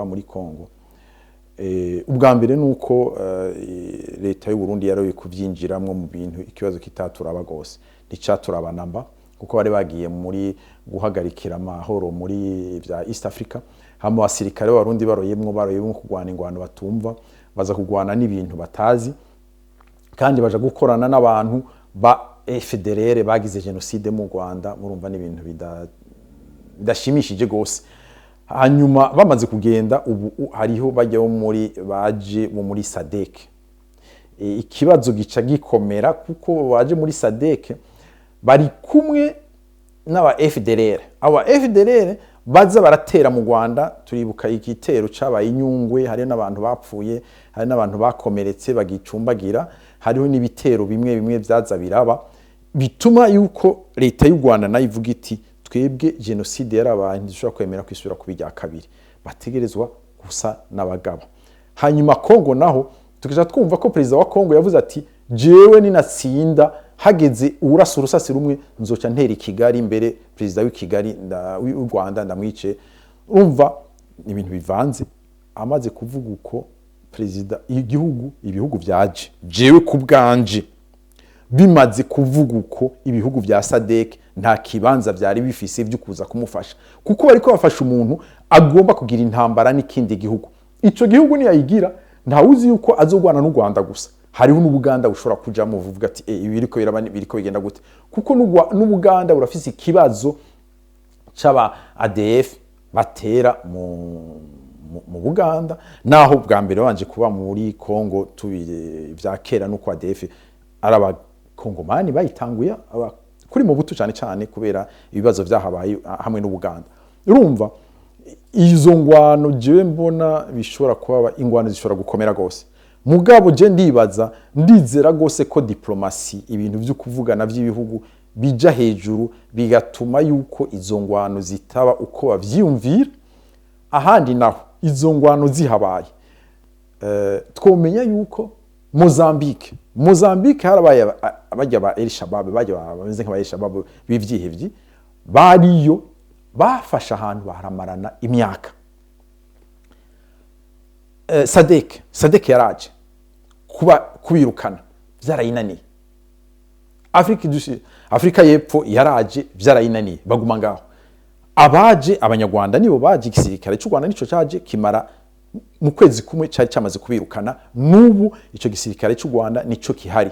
biraba muri Kongo. Ubwa mbere ni uko leta y'u Burundi yaroye kuvyinjiramwo mu bintu ikibazo kitaturaba gose, nticaturaba namba, kuko bari bagiye muri guhagarikira amahoro muri vya East Africa. Hama abasirikare b'Abarundi baroyemwo kurwana ingwano batumva, baza kurwana n'ibintu batazi, kandi baja gukorana n'abantu ba FDLR bagize génocide mu Rwanda. Murumva n'ibintu bidashimishije gose. Hanyuma bamaze kugenda, ubu hariho bajya bo muri baje bo muri SADC. Ikibazo gica gikomera kuko baje muri SADC bari kumwe n'aba FDLR. Aba FDLR baza baratera mu Rwanda. Turibuka igitero cabaye inyungwe, hariho n'abantu bapfuye, hari n'abantu bakomeretse bagicumbagira. Hariho n'ibitero bimwe bimwe vyaza biraba, bituma yuko leta y'u Rwanda nayo ivuga iti: "Twebwe génocide yarabaye, ntidushobora kwemera kwisubira kuba irya kabiri." Bategerezwa gusa n'abagabo. Hanyuma Kongo naho tukaja twumva ko perezida wa Kongo yavuze ati: "Jewe ninatsinda, hageze urasa urusasi rumwe, nzoca ntera i Kigali imbere, perezida w'i Kigali w'u Rwanda ndamwice." Urumva ni ibintu bivanze. Amaze kuvuga uko perezida igihugu, ibihugu vyaje, jewe ku bwanje, bimaze kuvuga uko, ibihugu vya SADC nta kibanza vyari bifise vyo kuza kumufasha, kuko bariko bafasha umuntu agomba kugira intambara n'ikindi gihugu. Ico gihugu niyayigira, ntawuzi yuko azogwana n'u Rwanda gusa, hariho n'Ubuganda bushobora kujamo, buvuga ati: "Eh, ibi biriko biraba, biriko bigenda gute?" Kuko n'Ubuganda burafise ikibazo c'aba ADF batera mu Buganda, naho bwa mbere babanje kuba muri Congo. Tubi vya kera nuko ADF ari Abakongomani bayitanguye, kuri Mobutu cyane cyane, kubera ibibazo vyahabaye hamwe n'Ubuganda. Urumva izo ngwano, jewe mbona bishobora kuba ingwano zishobora gukomera gose. Mugabo je ndibaza, ndizera gose ko diplomatie, ibintu vyo kuvugana vy'ibihugu bija hejuru, bigatuma yuko izo ngwano zitaba uko bavyiyumvira. Ahandi naho izo ngwano zihabaye, twomenya yuko Mozambique harabaye bajya ba El Shabab, bajya bameze nk'aba El Shabab b'ivyihevyi bariyo, bafashe ahantu baramarana imyaka. SADC yaraje kuba kubirukana, vyarayinaniye. Afrika du Sud, Afrika y'Epfo yaraje, vyarayinaniye, baguma ngaho. Abaje Abanyarwanda nibo baje, igisirikare cy'u Rwanda nico caje, kimara mu kwezi kumwe cari cyamaze kubirukana. N'ubu ico gisirikare cy'u Rwanda nico kihari.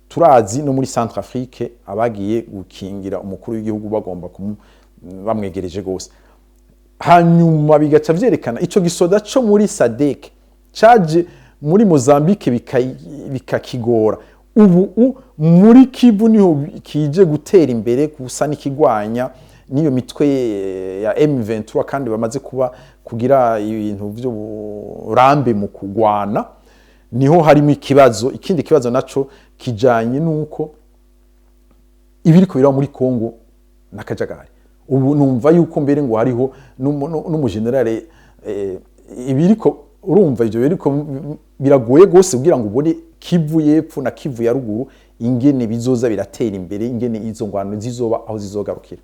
Turazi no muri Centrafrique abagiye gukingira umukuru w'igihugu bagomba bamwegereje gose. Hanyuma bigaca vyerekana ico gisoda co muri SADC caje muri Mozambique bikakigora. Ubu muri Kivu niho kije gutera imbere, gusa n'ikigwanya n'iyo mitwe ya M23, kandi bamaze kuba kugira ibintu vy'uburambe mu kugwana. Niho harimo ikibazo. Ikindi kibazo naco kijanye nuko ibiriko biraba muri Kongo n'akajagari. Ubu numva yuko mbere ngo hariho n'umugenerale ibiriko. Urumva ivyo biriko biragoye gose kugira ngo ubone Kivu y'Epfo na Kivu ya Ruguru ingene bizoza biratera imbere, ingene izo ngwano zizoba, aho zizogarukira.